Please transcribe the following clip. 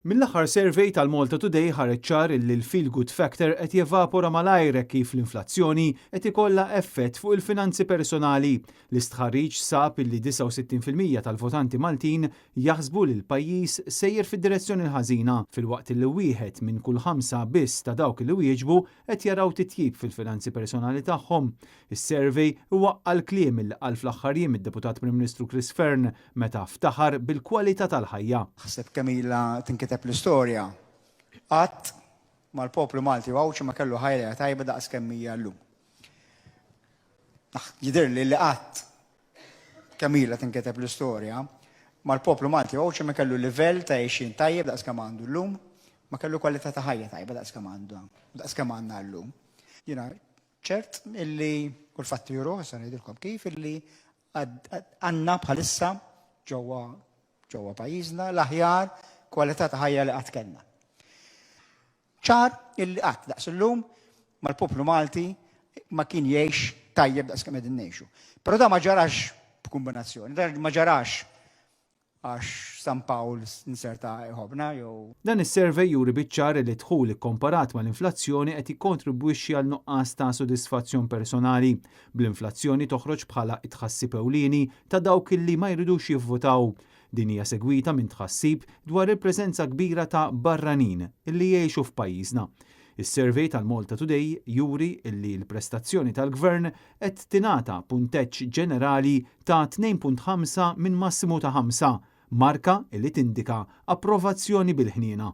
Mill-aħħar survey tal-Malta Today ħareġ ċar illi l-feel good factor qed jevapora malajr hekk kif l-inflazzjoni qed ikollha effett fuq il-finanzi personali. L-istħarriġ sab illi 69% tal-votanti Maltin jaħsbu li l-pajjiż sejjer fid-direzzjoni l-ħażina, filwaqt li wieħed minn kull ħamsa biss ta' dawk li wieġbu qed jaraw titjib fil-finanzi personali tagħhom. Is-survey iwaqqa' l-kliem illi qal fl-aħħar jiem id-Deputat Prim Ministru Chris Fearne meta ftaħar bil-kwalità tal-ħajja. Ħseb kemm ilha tinkiteb l-istorja, qatt ma l-poplu Malti u Għawdxi ma kellu ħajja tajba daqs kemm hija llum. Jidhirli li qatt kemm ilha tinkiteb l-istorja, ma l-poplu Malti u Għawdxi ma kellu livell ta' għixien tajjeb daqs kemm għandu llum, ma kellu kwalità ta' ħajja tajba daqs kemm għandu daqs kemm għandna llum. Jiena ċert illi, u l-fatti juruh, issa ngħidilkom kif, illi għandna bħalissa ġewwa ġewwa pajjiżna l-aħjar kwalità ta' ħajja li qatt kellna. Ċar illi qatt daqs illum mal-poplu Malti ma kien jgħix tajjeb daqs kemm qegħdin ngħixu. Però da ma ġarax b'kombinazzjoni, da ma ġarax għax San Pawl inserta jħobbna jew. Dan is-survey juri biċ-ċar li d-dħul ikkomparat mal-inflazzjoni qed jikkontribwixxi għal nuqqas ta' sodisfazzjon personali, bl-inflazzjoni toħroġ bħala t-tħassib ewlieni ta' dawk li ma jridux jivvutaw. Din hija segwita minn tħassib dwar il-preżenza kbira ta' barranin li jgħixu f'pajjiżna. Is-survey tal-Malta Today juri li l-prestazzjoni tal-Gvern qed tingħata punteġġ ġenerali ta' 2.5 minn massimu ta' 5, marka li tindika approvazzjoni bil-ħniena.